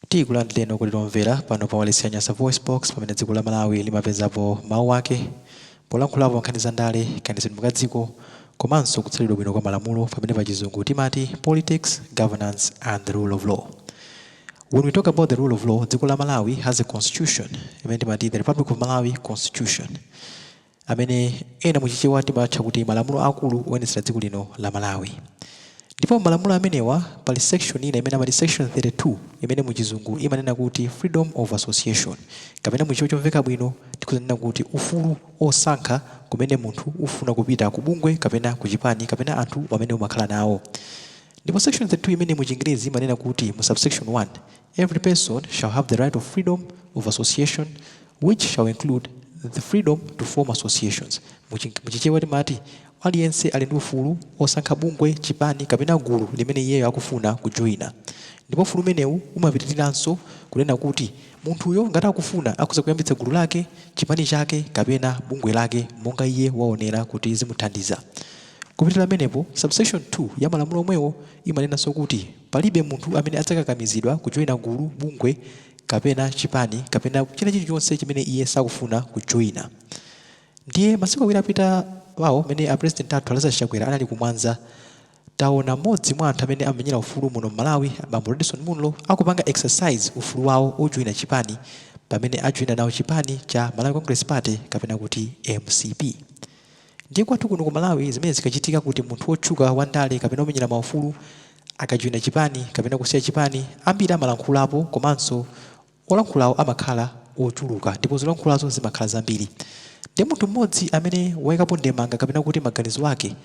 Tikulandireni okondedwa omvera pano pa wailesi ya Nyasa Voice Box, pamene dziko la Malawi limapezapo mawu ake polankhulapo nkhani za ndale, kayendetsedwe ka dziko komanso kutsatidwa bwino kwa malamulo, pamene pa Chizungu timati politics, governance and the rule of law. When we talk about the rule of law, dziko la Malawi has a constitution imene timati the Republic of Malawi Constitution, amene ena muchichewa timatcha kuti malamulo akulu oyendetsera dziko lino la Malawi. Ndipo m'malamulo amenewa pali section ina imene amati section 32, imene muchizungu imanena kuti freedom of association, kapena muchichewa chomveka bwino tikhoza kunena kuti ufulu osankha kumene munthu ufuna kupita, ku bungwe kapena ku chipani kapena anthu amene umakhala nawo. Ndipo section 32 imene mu Chingerezi imanena kuti mu subsection 1, "Every person shall have the right of freedom of association, which shall include the freedom to form associations." Muchichewa timati aliyense ali ndi ufulu osankha bungwe, chipani kapena gulu limene iyeyo akufuna kujoyina. Ndipo ufulu umenewu umapitiriranso kunena kuti munthuyo ngati akufuna akhoza kuyambitsa gulu lake, chipani chake kapena bungwe lake monga iye waonera kuti zimuthandiza. Kupitira pamenepo, subsection 2 ya malamulo omwewo imanenanso kuti palibe munthu amene adzakakamizidwa kujoyina gulu, bungwe kapena chipani kapena china chilichonse chimene iye sakufuna kujoyina. Ndiye masiku 2 apitawawo, mmene a President athu Lazarus Chakwera anali ku Mwanza, taona mmodzi mwa anthu amene amamenyera ufulu muno m'Malawi, bambo Redson Munlo, akupanga exercise ufulu wawo ojoyina chipani, pamene ajoyina nawo chipani cha Malawi Congress Party kapena kuti mcp. Ndiye kwathu kuno ku Malawi, zimene zikachitika kuti munthu wotchuka wa ndale kapena womenyera maufulu akajoyina chipani kapena kusiya chipani, ambiri amalankhulapo, komanso olankhulawo amakhala ochuluka ndipo zolankhulazo zimakhala zambiri. Ndiye munthu mmodzi amene waikapo ndemanga kapena kuti maganizo ake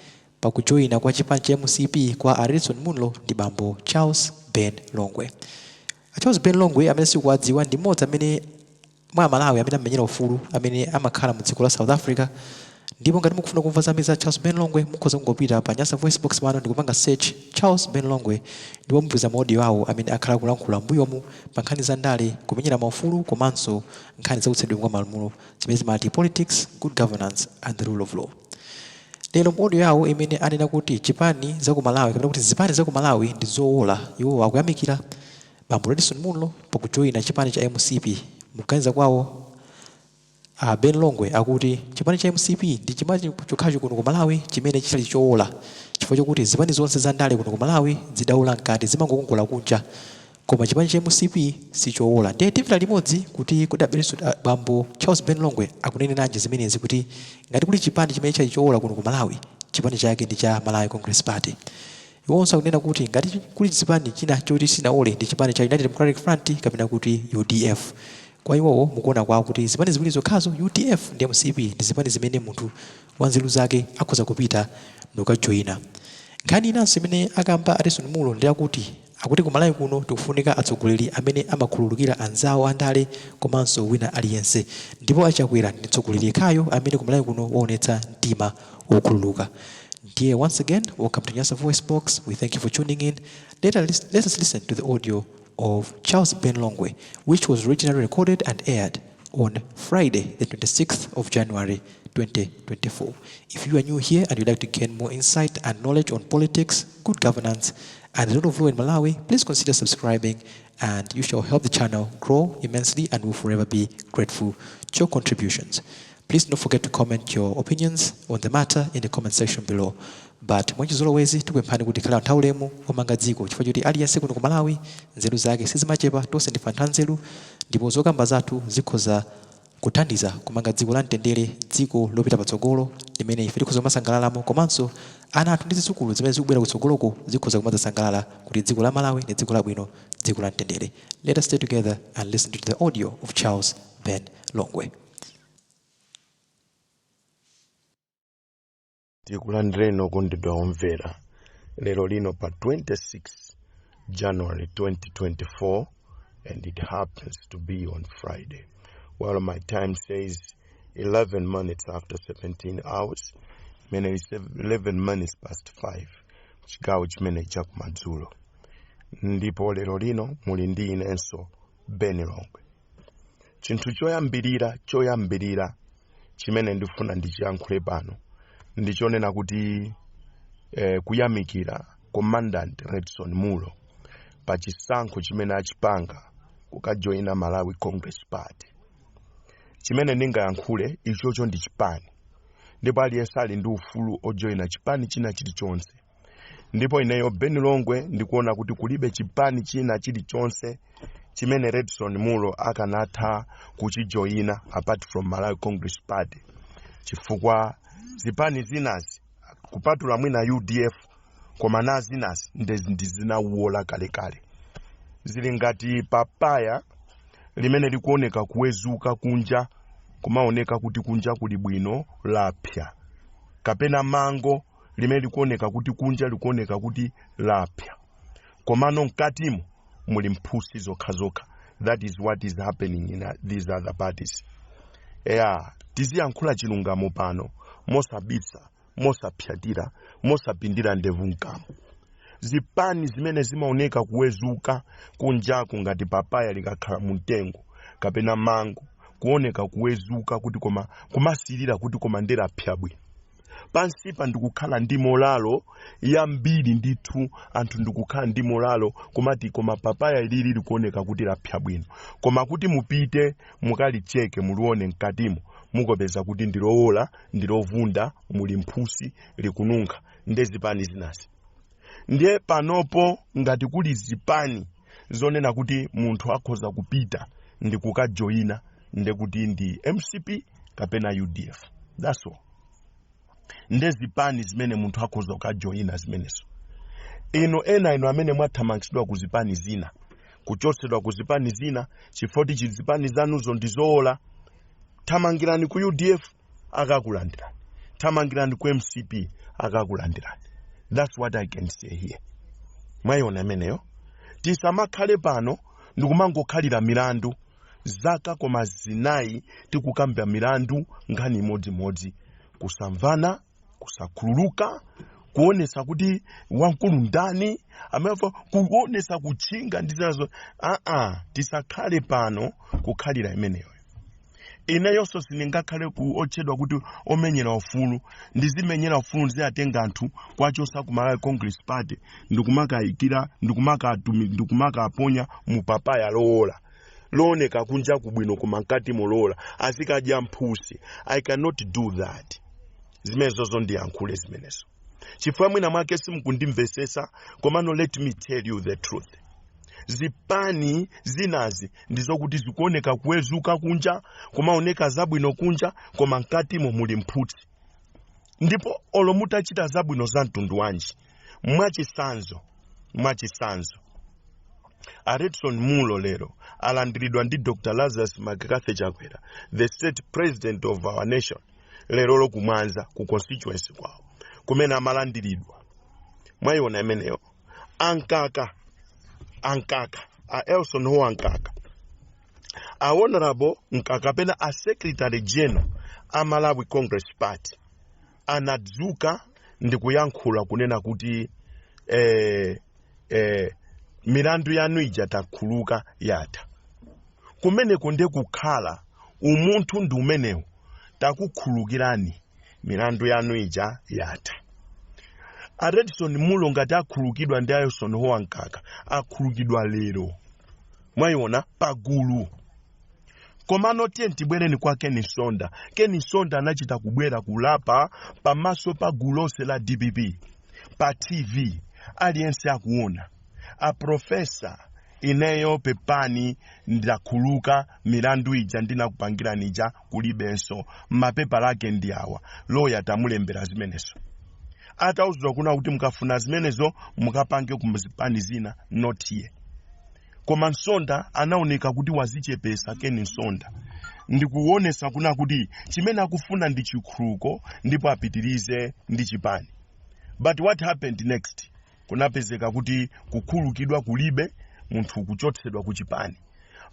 pa kujoyina kwa chipani cha mcp kwa a Redson Munlo ndi bambo Charles Ben Longwe. A Charles Ben Longwe, amene sikuwadziwa, ndi mmodzi amene mwa Amalawi amene amamenyera ufulu amene amakhala mu dziko la South Africa. Ndipo ngati mukufuna kumva zambiri za Charles Ben Longwe, mukhoza kungopita pa Nyasa Voice Box pano ndikupanga search Charles Ben Longwe, ndipo mupeza ma audio awo amene akhala akulankhula m'mbuyomu pa nkhani za ndale, kumenyera maufulu komanso nkhani za kutsatidwa kwa malamulo, zimene zimati politics, good governance and the rule of law. Lero mu audio yawo imene anena kuti chipani za ku Malawi kapena kuti zipani za ku Malawi ndi zowola, iwowo akuyamikira bambo Redson Munlo pakujoyina chipani cha mcp. Mukuganiza kwawo, a Ben Longwe akuti chipani cha mcp ndi chipani chokhacho kuno ku Malawi chimene chili chowola, chifukwa chokuti zipani zonse za ndale kuno ku Malawi zidawola mkati, zimangokongola kunja, koma chipani cha mcp sichowola. Ndiye timvera limodzi kuti kodi bambo Charles Ben Longwe akuneneranji zimenezi, kuti ngati kuli chipani chimene chali chowola kuno ku Malawi, chipani chake ndi cha Malawi Congress Party. Iwonso akunena kuti ngati kuli chipani china choti sichinawole ndi chipani cha United Democratic Front kapena kuti UDF. Kwa iwowo, mukuona kwawo kuti zipani ziwiri zokhazo, UDF ndi mcp, ndi zipani zimene munthu wa nzeru zake akhoza kupita ndikukajoyina. Nkhani inanso imene akamba a Redson Munlo ndi akuti ku Malawi kuno tikufunika atsogoleri amene amakhululukira anzawo andale komanso wina aliyense, ndipo a Chakwera ndi mtsogoleri yekhayo amene ku Malawi kuno waonetsa mtima wokhululuka. Ndiye once again, welcome to Nyasa Voice Box. We thank you for tuning in. Let us listen to the audio of Charles Ben Longwe, which was originally recorded and aired on Friday, the 26th of January 2024. If you are new here and you'd like to gain more insight and knowledge on politics, good governance, and the rule of law in Malawi, please consider subscribing, and you shall help the channel grow immensely and will forever be grateful to your contributions. Please don't forget to comment your opinions on the matter in the comment section below. But mwachizolowezi tikupemphani kuti khala anthu aulemu omanga dziko, chifukwa choti aliyense kuno ku Malawi nzeru zake sizimachepa. Tonse ndife anthu anzeru, ndipo zokamba zathu zikhoza kuthandiza kumanga dziko la mtendere, dziko lopita patsogolo limene ife tikhoza kumasangalalamo, komanso ana athu ndi zidzukulu zimene zikubwera kutsogoloko zikhoza kumadzasangalala kuti dziko la Malawi ndi dziko labwino, dziko la mtendere. Let us stay together and listen to the audio of Charles Ben Longwe. Tikulandireni okondedwa omvera lero lino pa 26 January 2024, and it happens to be on Friday. Well, my time says 11 minutes after 17 hours, imene is 11 minutes past 5, chigawo chimene chakumadzulo. Ndipo lero lino muli ndi inenso Ben Longwe. Chinthu choyambirira chimene ndifuna ndichiyankhule pano ndichonena kuti kuyamikira Commandant Redson Munlo pa chisankho chimene achipanga. Kukajoyina Malawi Congress Party, chimene ndingayankhule, ichocho ndi chipani, ndipo aliyense ali ndi ufulu ojoyina chipani china chilichonse. Ndipo ineyo Ben Longwe ndikuona kuti kulibe chipani china chilichonse chimene Redson Mulo akanatha kuchijoyina apart from Malawi Congress Party, chifukwa zipani zinazi, kupatula mwina UDF, koma na zinazi ndi zinawuola kalekale. Zili ngati papaya limene likuoneka kuwezuka kunja, kumaoneka kuti kunja kuli bwino, lapya, kapena mango limene likuoneka kuti kunja likuoneka kuti lapya, komano mkatimo muli mphusi zokhazokha. That is what is happening in these other parties. Yeah, tiziyankhula chilungamo pano mosabisa, mosapyatira, mosapindira ndevu mkamwa. Zipani zimene zimaoneka kuwezuka kunjaku ngati papaya likakhala mumtengo kapena mango, kuoneka kuwezuka kuti koma kumasilira kuti koma ndirapya bwino, pansipa ndikukhala ndi morale yambiri ndithu. Anthu ndikukhala ndi morale kumati koma papaya ilili likuoneka kuti lapya bwino, koma kuti mupite mukalicheke, mulione mkatimo, mukopeza kuti ndilowola, ndilovunda, muli mphusi, likununkha. Nde zipani zinazi. Ndiye panopo ngati kuli zipani zonena kuti munthu akhoza kupita ndi kukajoyina, ndekuti ndi MCP kapena UDF, that's all. Nde zipani zimene munthu akhoza kukajoyina zimenezo. Ino ena ino amene mwathamangitsidwa ku zipani zina, kuchotsedwa ku zipani zina chifukwa chizipani zanuzo ndi zowola, thamangirani ku UDF, akakulandirani. Thamangirani ku MCP, akakulandirani. That's what I can say here. Mwayiona imeneyo? Tisamakhale pano ndikumangokhalira milandu zaka koma 4 tikukamba milandu, nkhani imodzimodzi, kusamvana, kusakhululuka, kuonesa kuti wamkulu ndani amene, kuonesa kutchinga ndi zinazo. Aa, tisakhale pano kukhalira imeneyo. Ineyonso sindingakhale ku otchedwa kuti omenyera ufulu, ndizimenyera ufulu, ndiziyatenga anthu kwachosa ku Malawi Congress Party ndikumakayikira, ndikumakaponya mu papaya lowola, looneka kunja kubwino koma mkati molola, azikadya mphusi. I cannot do that. Zimenezozo ndiyankhule zimenezo chifukwa mwina mwake simukundimvesesa, komano let me tell you the truth. Zipani zinazi ndizokuti zikuoneka kuwezuka kunja, kumaoneka zabwino kunja, koma mkatimo muli mphutsi. Ndipo olo mutachita zabwino za mtundu wanji, mwachisanzo, a Redson Mulo lero alandiridwa ndi Dr Lazarus McCarthy Chakwera, the state president of our nation, lero lokumwanza ku constituency kwawo kumene amalandiridwa. Mwayiona imeneyo? Ankaka, Ankaka, a Elson Ho Ankaka, a Honorable Mkaka kapena a Secretary General a Malawi Congress Party, anadzuka ndi kuyankhula kunena kuti milandu yanu ija takhuluka, yatha. Kumeneko ndiye kukhala umunthu, ndi umenewu: takukhulukirani, milandu yanu ija yatha. A Redson Mulo ngati akhulukidwa ndi Elson Ho Mkaka, akhulukidwa lero, mwayiona, pagulu. Komano tiye tibwereni kwa Ken Msonda. Ken Msonda anachita kubwera kulapa pamaso pa gulu lonse la DPP pa TV, aliyense akuona: "Aprofesa, ineyo pepani, ndakhuluka, milandu ija ndinakupangirani ija kulibenso, mapepala ake ndi awa, loya tamulembera zimenezo." Atauzidwa kuna kuti mukafuna zimenezo mukapange kumzipani zina, not here. Koma Msonda anaoneka kuti wazichepesa. Ken Msonda ndikuonesa kuna kuti chimene akufuna ndi chikhuluko ndipo apitirize ndi chipani. But what happened next? Kunapezeka kuti kukhulukidwa kulibe, munthu kuchotsedwa ku chipani.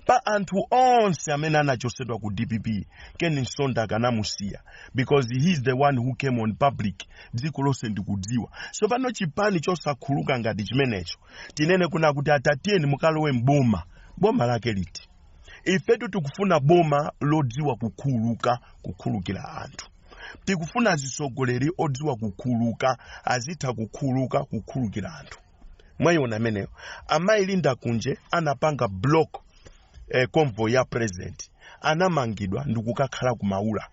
Pa anthu onse amene anachotsedwa ku DPP, Ken Msonda akanamusiya because he is the one who came on public, dziko lonse ndikudziwa. So pano chipani chosakhuluka ngati chimenecho, tinene kuna kuti atatiyeni mukalowe mboma, boma lake liti? Ifetu tikufuna boma lodziwa kukhuluka, kukhulukira anthu. Tikufuna atsogoleri odziwa kukhuluka, azitha kukhuluka, kukhulukira anthu. Mwayiona ameneyo? Amayi Linda Kunje anapanga block convoy ya president anamangidwa ndikukakhala kumaula.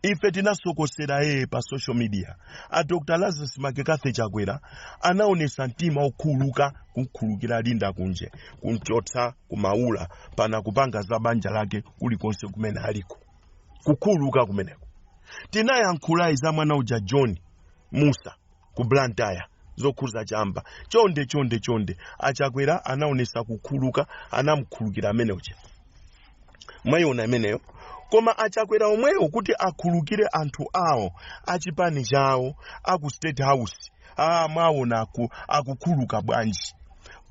Ife tinasokosera yeye pa social media. A Dr Lazarus McCarthy Chakwera anaonesa mtima okhululuka, kukhululukira Linda Kunje, kumchotsa kumaula pana kupanga za banja lake kulikonse kumene aliko, kukhululuka kumeneko. Tinayankhulayi za mwana uja John Musa ku Blantyre, zokhuza chamba. Chonde, chonde, chonde, aChakwera anaonesa kukhululuka, anamukhululukira amene uja. Mwayiona imeneyo? Koma aChakwera omwewo kuti akhululukire anthu awo achipani chawo aku State House, mwaona akukhululuka bwanji?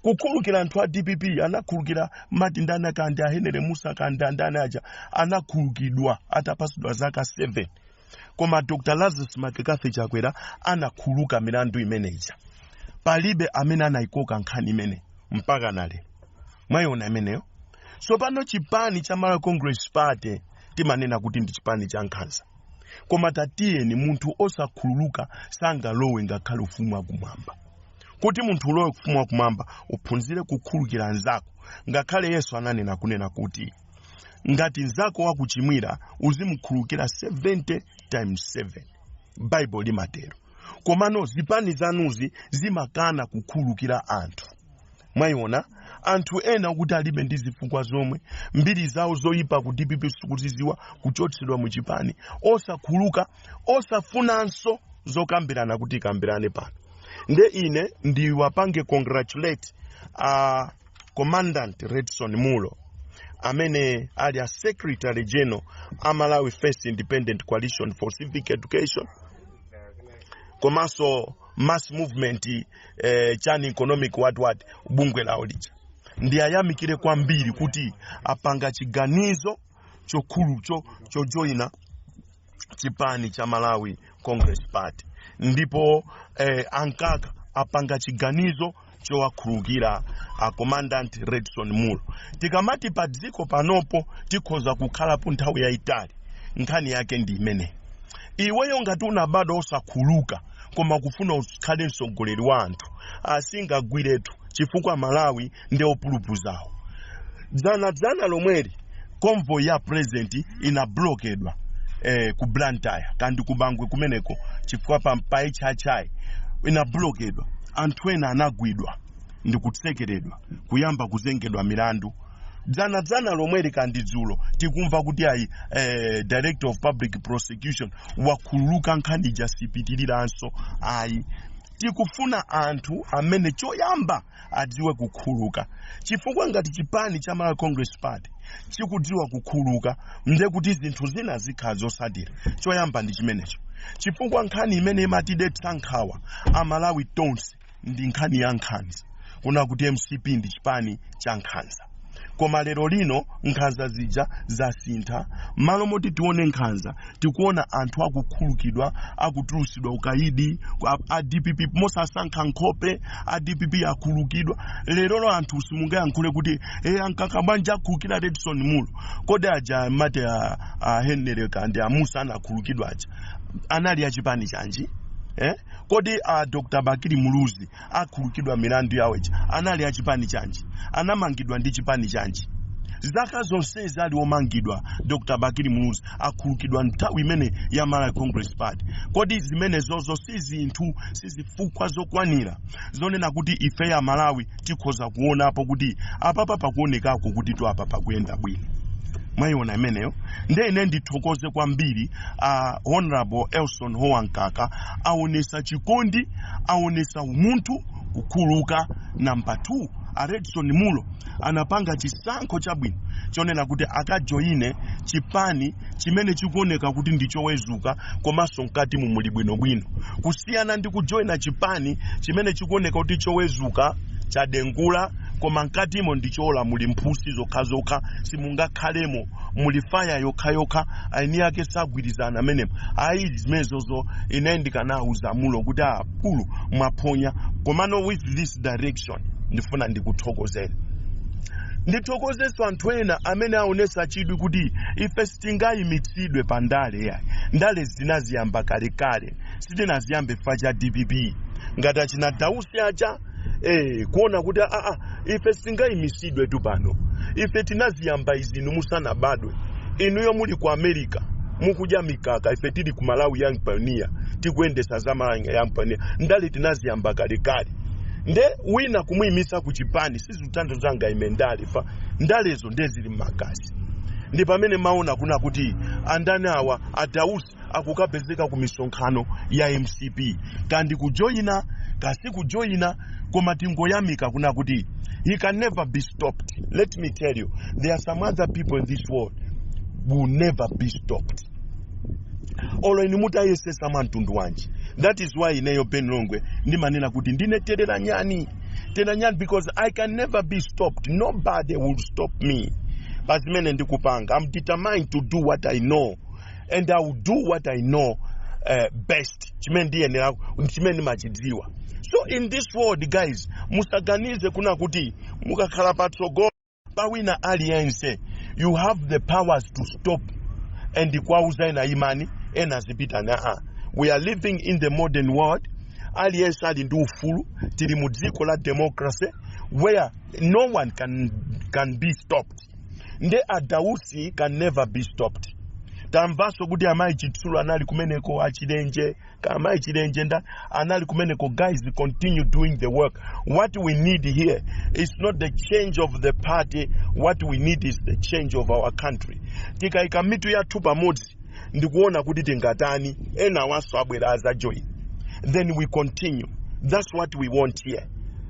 Kukhululukira anthu a DPP, anakhululukira mati ndani, kandi ahenere Musa, kandi andani aja, anakhululukidwa atapasidwa zaka 7. Koma Dr Lazarus McCarthy Chakwera anakhululuka milandu imeneja, palibe amene anayikoka nkhani imene mpaka nalero. Mwayiona imeneyo? Tsopano chipani cha Malawi Congress Party timanena kuti ndi chipani cha nkhanza, koma tatiyeni, munthu osakhululuka sangalowe ngakhale ufumu wakumwamba. Kuti munthu ulowe ufumu wakumwamba, uphunzire kukhululukira anzako. Ngakhale Yesu ananena kunena kuti ngati nzako wakuchimwira, uzimukhululukira 70 times 7, Baibulo limatero. Komano zipani zanuzi zimakana kukhululukira anthu. Mwayiona, anthu ena kuti alibe ndi zifukwa zomwe, mbiri zawo zoyipa ku DPP sikuziziwa, kuchotsedwa mu chipani, osakhululuka, osafunanso zokambirana kuti ikambirane pano. Nde ine ndiwapange congratulate Commandant Redson Mulo, amene ali a Secretary General a Malawi First Independent Coalition for Civic Education, komanso mass movement chani, economic, what what, bungwe lawo lija. Ndiyayamikire kwambiri kuti apanga chiganizo chokhulu chojoyina chipani cha Malawi Congress Party, ndipo ankaka apanga chiganizo chowakhululukira a Commandant Redson Mulo. Tikamati pa dziko panopo tikhoza kukhalapo nthawi yayitali, nkhani yake ndi imeneyi. Iweyo ngati unabadwa osakhululuka koma kufuna ukhale mtsogoleri wa anthu, asingagwiretu, chifukwa Malawi ndi opulupudzawo. Dzanadzana lomweli convoy ya president inablokedwa ku Blantyre kandi ku Bangwe kumeneko, chifukwa pa HHI inablokedwa. Anthu ena anagwidwa ndi kutsekeredwa, kuyamba kuzengedwa milandu. Dzanadzana lomweli kandi dzulo tikumva kuti ayi, Director of Public Prosecution wakhululuka, nkhani ija sipitiriranso ayi. Tikufuna anthu amene choyamba adziwe kukhululuka, chifukwa ngati chipani cha Malawi Congress Party chikudziwa kukhululuka, nde kuti zinthu zina zikhala zosatira. Choyamba ndi chimenecho, chifukwa nkhani imene imatidetsa nkhawa Amalawi tonse ndi nkhani ya nkhanza, kuna kuti MCP ndi chipani cha nkhanza. Koma lero lino nkhanza zija zasintha. Malo moti tione nkhanza, tikuona anthu akukhululukidwa, akutulusidwa ukaidi a DPP mosasankha nkhope. A DPP akhululukidwa lerolo. Anthu simungayankhule kuti e ankaka bwanji akhululukira Redson Mulo? Kodi aja mate a Henry kandi amusa anakhululukidwa aja anali achipani chanji, eh? Kodi a Dr Bakili Muluzi akhululukidwa milandu yawo ija anali achipani chanji? Anamangidwa ndi chipani chanji? Zaka zonsezi ali omangidwa, Dr Bakili Muluzi akhululukidwa nthawi imene ya Malawi Congress Party. Kodi zimenezozo si zinthu, si zifukwa zokwanira zonena kuti ife ya Malawi tikhoza kuonapo kuti apapa pakuonekako kuti tu apa pakuyenda bwino? Mwayiona imeneyo? Nde ine ndithokoze kwambiri Honorable Elson Howa Mkaka, aonesa chikondi, aonesa umunthu, kukhululuka. Namba 2, a Redson Mulo anapanga chisankho chabwino chonena kuti akajoyine chipani chimene chikuoneka kuti ndi chowezuka komanso mkati mumuli bwinobwino, kusiyana ndi kujoyina chipani chimene chikuoneka kuti chowezuka, chadengula, koma mkatimo ndi chola, muli mphusi zokhazokha, simungakhalemo, muli faya yokhayokha, aini ake sagwirizana amenemo. Ayi, zimenezozo ine ndikanauza Mulo kuti akulu, mwaphonya. Komano with this direction ndifuna ndikuthokozeni, ndithokozenso anthu ena amene aonesa chidwi kuti ife sitingayimitsidwe pa ndale yayi. Ndale zitinaziyamba kalekale, sitinaziyambe fa cha DPP. Ngati achina Dausi aja, kuona kuti aa, ife sitingayimitsidwe tu pano. Ife tinaziyamba izi inu musanabadwe. Inuyo muli ku America mukudya mikaka, ife tili ku Malawi Young Pioneer tikuyendesa za Malawi Young Pioneer. Ndale tinaziyamba kalekale. Nde wina kumuyimisa ku chipani sizikutanthauza ime ndale fa ndalezo ndezili m'magazi. Ndi pamene maona kuna kuti andani awa, a Dausi akukapezeka ku misonkhano ya MCP, kandi kujoyina kasi kujoyina, koma tingoyamika kuna kuti he can never be stopped. Let me tell you, there are some other people in this world will never be stopped, olo inu mutayesesa mwa mtundu wanji. That is why ineyo Ben Longwe ndimanena kuti ndine terera nyani, terera nyani, because I can never be stopped. Nobody will stop me pazimene ndikupanga. I'm determined to do what I know and I will do what I know best, chimene ndiyenera, chimene ndimachidziwa. So in this world, guys, musaganize kuna kuti mukakhala patsogolo pa wina aliyense you have the powers to stop and kwauza ena imani, ena zipita. Naa, we are living in the modern world. Aliyense ali ndi ufulu. Tili mu dziko la democracy where no one can be stopped. Nde a Dausi can never be stopped. Tamvanso kuti amayi Chitsulo anali kumeneko, achilenje ka amayi Chilenje nda anali kumeneko. Guys, continue doing the work. What we need here is not the change of the party. What we need is the change of our country. Tikayika mitu yathu pamodzi ndikuona kuti tingatani, ena wanso abwera azajoin, then we continue. That's what we want here,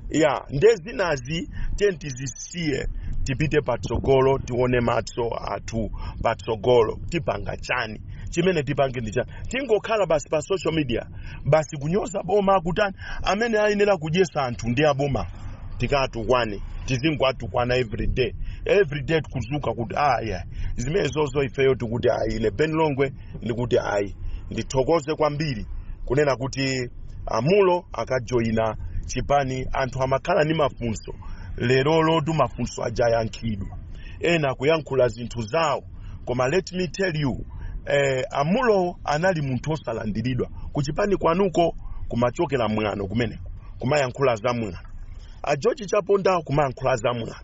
yeah. Ndezinazi tiye tizisiye, tipite patsogolo, tione matso athu patsogolo. Tipanga chani? Chimene tipange ndi chani? Tingokhala basi pa social media, basi kunyoza boma, kutani? Amene ayenera kudyesa anthu ndi aboma, tikatukwane, tizingwatukwana every day, every day, kuzuka kuti aya zimene zozo. Ifeyo tikuti ayi. Ine Ben Longwe ndikuti ayi. Ndithokoze kwambiri kunena kuti amulo akajoyina chipani. Anthu amakhala ndi mafunso, lero lotu mafunso ajayankhidwa, ena akuyankhula zinthu zawo. Koma let me tell you, amulo anali munthu osalandiridwa kuchipani kwanuko, kumachokera mwano kumeneko, kumayankhula za mwano. A George Chaponda kumayankhula za mwano,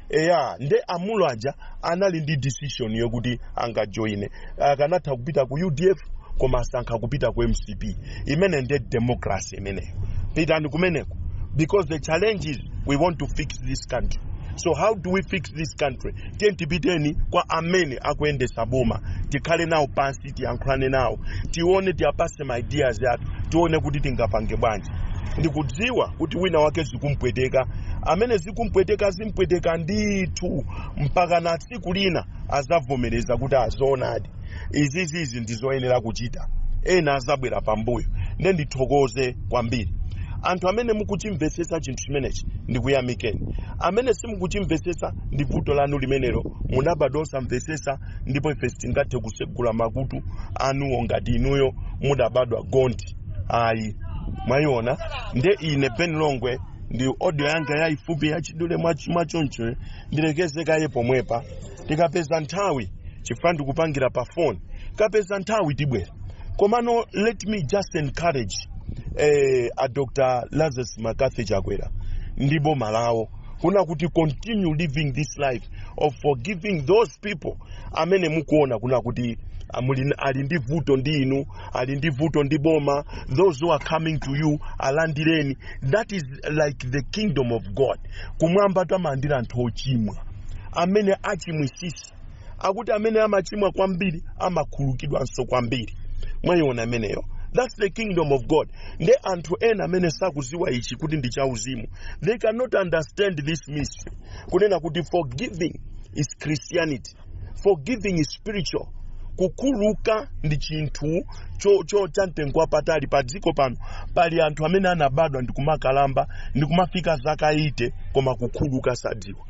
eya. Nde amulo aja anali ndi decision yokuti angajoine. Akanatha kupita ku UDF, koma asankha kupita ku MCP. Imene nde democracy imeneyo. Pitani kumeneko, because the challenge is we want to fix this country. So how do we fix this country? Tiye tipiteni kwa amene akuyendesa boma, tikhale nawo pansi, tiyankhulane nawo, tione, tiyapase ma ideas athu, tione kuti tingapange bwanji. Ndikudziwa kuti wina wake zikumpweteka. Amene zikumpweteka, zimpweteka ndithu mpaka na tsiku lina azavomereza kuti azoonadi, izizizi ndizoyenera kuchita. Ena azabwera pambuyo. Nde ndithokoze kwambiri anthu amene mukuchimvetsetsa chinthu chimenechi, ndikuyamikeni. Amene simukuchimvetsetsa, ndi vuto lanu limenelo, munabadwa osamvetsetsa, ndipo ife sitingathe kusegula makutu anuwo ngati inuyo mudabadwa gonti. Ayi, mwayiona. Nde ine Ben Longwe, ndi audio yanga yayifupi yachidule mwachoncho, ndilekeze kaye pomwepa. Tikapeza nthawi, chifukwa ndikupangira pa phone, kapeza nthawi tibwera. Komano let me just encourage a Dr Lazarus McCarthy Chakwera ndi boma lawo kuna kuti continue living this life of forgiving those people amene mukuona kuna kuti ali ndi vuto ndi inu, ali ndi vuto ndi boma. Those who are coming to you, alandireni. That is like the kingdom of God. Kumwamba tamalandira anthu ochimwa amene achimwisisa. Akuti amene amachimwa kwambiri amakhululukidwanso kwambiri. Mwayiona imeneyo? That's the kingdom of God. Nde anthu ena amene sakuziwa ichi kuti ndi chauzimu, they cannot understand this mystery, kunena kuti forgiving is Christianity, forgiving is spiritual. Kukhululuka ndi chinthu cho cha mtengo wapatali pa dziko pano. Pali anthu amene anabadwa ndikumakalamba, ndikumafika zaka 80, koma kukhululuka sadziwa.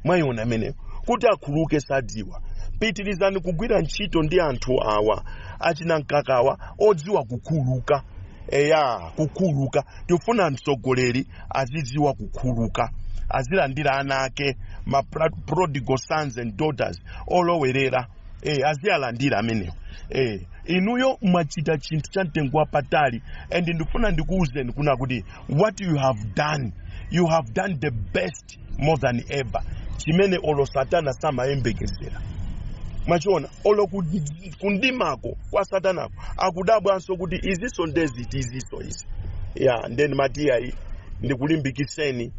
Mwayiona imeneyo? Kuti akhululuke sadziwa. Pitirizani kugwira ntchito ndi anthu awa achina mkakawa odziwa kukhululuka. Eya, kukhululuka. Tifuna mtsogoleri azidziwa kukhululuka, azilandira ana ake, ma prodigal sons and daughters olowerera, aziyalandira amenewo. Inuyo mwachita chinthu cha mtengo wapatali, and ndifuna ndikuwuzeni kuna kuti what you have done, you have done the best more than ever. Chimene olo Satana samayembekezera. Mwachiona, olo kundimako kwa Satanako akudabwanso kuti iziso ndeziti, iziso izi ya. Then matiyayi, ndikulimbikiseni,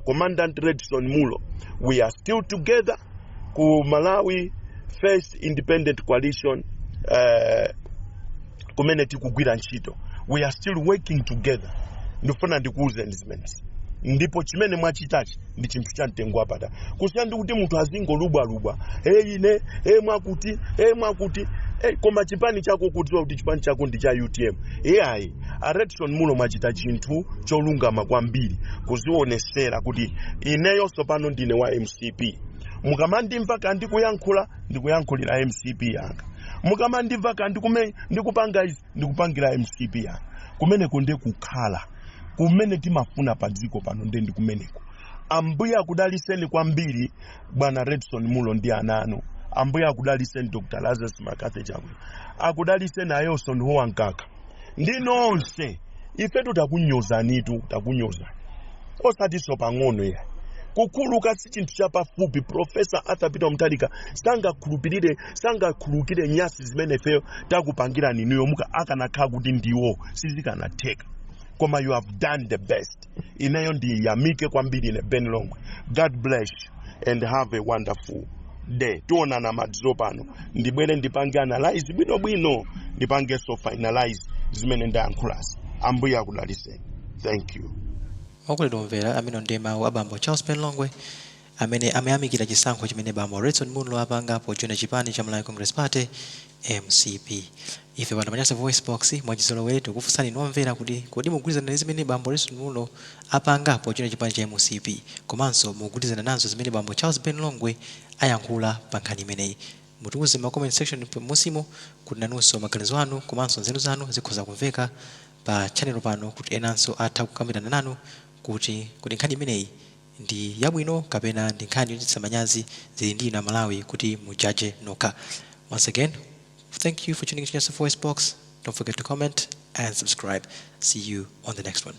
Commandant Redson Mulo, we are still together ku Malawi First Independent Coalition, kumene tikugwira ntchito. We are still working together. Ndifuna ndikuwuzeni zimenezi. Ndipo chimene mwachitachi ndi chinthu cha mtengo wapatali, kusiyana ndi kuti munthu azingolubwalubwa, "Hey, ine, hey, mwakuti, hey, mwakuti, hey," koma chipani chako kudziwa kuti chipani chako ndi cha UTM. Iyayi, a Redson Mulo, mwachita chinthu cholungama kwambiri, kuzionesera kuti ineyonso pano ndine wa MCP. Mukamandimva ka ndikuyankhula, ndikuyankhulira MCP yanga. Mukamandimva ka ndikupanga izi, ndikupangira MCP yanga. Kumeneko ndi kukhala kumene timafuna pa dziko pano, nde ndi kumeneko. Ambuye akudaliseni kwambiri, bwana Redson Mulo ndi ana anu. Ambuye akudaliseni, Dr Lazarus McCarthy Chakwera akudaliseni, ayonso ndihowa mkaka ndi nonse. Ifetu takunyozanitu, takunyozani osatinso pang'ono ya. Kukhuluka si chinthu chapafupi. Professor Arthur Peter Mutharika sangakhulupirire, sangakhululukire nyasi zimene ifeyo takupangirani inuyo. Muka akanakhala kuti ndiwo, sizikanatheka, koma you have done the best. Ineyo ndiyamike kwambiri ine Ben Longwe. God bless you and have a wonderful day. Tionana madzulo pano, ndibwere ndipange analyze bwinobwino, ndipangenso finalize zimene ndayankhulazi. Ambuye akudaliseni. Thank you. Okondedwa omvera, amene ndiye mawu a bambo Charles Ben Longwe amene amayamikira chisankho chimene bambo Redson Munlo apanga pojoina chipani cha Malawi Congress Party, MCP. Ife pano pa Nyasa Voice Box, mwachizolowere tikufunsani inu omvera kuti kodi mugwirizana ndi zimene bambo Redson Munlo apanga pojoina chipani cha MCP, komanso mugwirizana nazo zimene bambo Charles Ben Longwe ayankhula pa nkhani imeneyi? Mutiuze ma comment section musimo kuti nanunso maganizo anu komanso nzeru zanu zikhoza kumveka pa channel pano, kuti enanso atha kukambirana nanu kuti nkhani imeneyi ndi yabwino kapena ndi nkhani yochititsa manyazi. Zili ndi inu Amalawi kuti mujaje nokha. Once again, thank you for tuning in to Nyasa Voice Box. Don't forget to comment and subscribe. See you on the next one.